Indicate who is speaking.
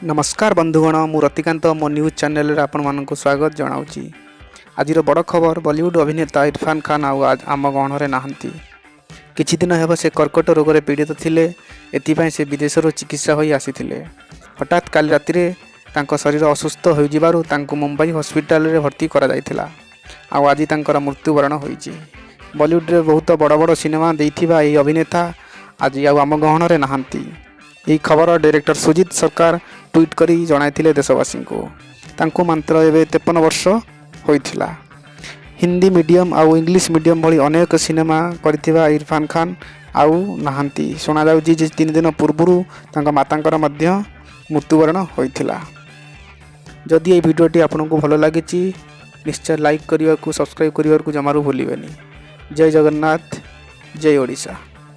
Speaker 1: ନମସ୍କାର ବନ୍ଧୁଗଣ, ମୁଁ ରତିକାନ୍ତ, ମୋ ନ୍ୟୁଜ୍ ଚ୍ୟାନେଲରେ ଆପଣମାନଙ୍କୁ ସ୍ୱାଗତ ଜଣାଉଛି। ଆଜିର ବଡ଼ ଖବର, ବଲିଉଡ଼ ଅଭିନେତା ଇରଫାନ ଖାନ ଆଉ ଆମ ଗହଣରେ ନାହାନ୍ତି। କିଛି ଦିନ ହେବ ସେ କର୍କଟ ରୋଗରେ ପୀଡ଼ିତ ଥିଲେ। ଏଥିପାଇଁ ସେ ବିଦେଶରୁ ଚିକିତ୍ସା ହୋଇ ଆସିଥିଲେ। ହଠାତ୍ କାଲି ରାତିରେ ତାଙ୍କ ଶରୀର ଅସୁସ୍ଥ ହୋଇଯିବାରୁ ତାଙ୍କୁ ମୁମ୍ବାଇ ହସ୍ପିଟାଲରେ ଭର୍ତ୍ତି କରାଯାଇଥିଲା। ଆଉ ଆଜି ତାଙ୍କର ମୃତ୍ୟୁବରଣ ହୋଇଛି। ବଲିଉଡ଼ରେ ବହୁତ ବଡ଼ ବଡ଼ ସିନେମା ଦେଇଥିବା ଏହି ଅଭିନେତା ଆଜି ଆଉ ଆମ ଗହଣରେ ନାହାନ୍ତି। ଏହି ଖବର ଡାଇରେକ୍ଟର ସୁଜିତ ସରକାର ଟ୍ୱିଟ୍ କରି ଜଣାଇଥିଲେ ଦେଶବାସୀଙ୍କୁ। ତାଙ୍କୁ ମାତ୍ର ଏବେ 53 ବର୍ଷ ହୋଇଥିଲା। ହିନ୍ଦୀ ମିଡ଼ିୟମ୍ ଆଉ ଇଂଲିଶ ମିଡ଼ିୟମ୍ ଭଳି ଅନେକ ସିନେମା କରିଥିବା ଇରଫାନ ଖାନ ଆଉ ନାହାନ୍ତି। ଶୁଣାଯାଉଛି ଯେ 3 ଦିନ ପୂର୍ବରୁ ତାଙ୍କ ମାତାଙ୍କର ମଧ୍ୟ ମୃତ୍ୟୁବରଣ ହୋଇଥିଲା। ଯଦି ଏହି ଭିଡ଼ିଓଟି ଆପଣଙ୍କୁ ଭଲ ଲାଗିଛି, ନିଶ୍ଚୟ ଲାଇକ୍ କରିବାକୁ, ସବସ୍କ୍ରାଇବ୍ କରିବାକୁ ଜମାରୁ ଭୁଲିବେନି। ଜୟ ଜଗନ୍ନାଥ, ଜୟ ଓଡ଼ିଶା।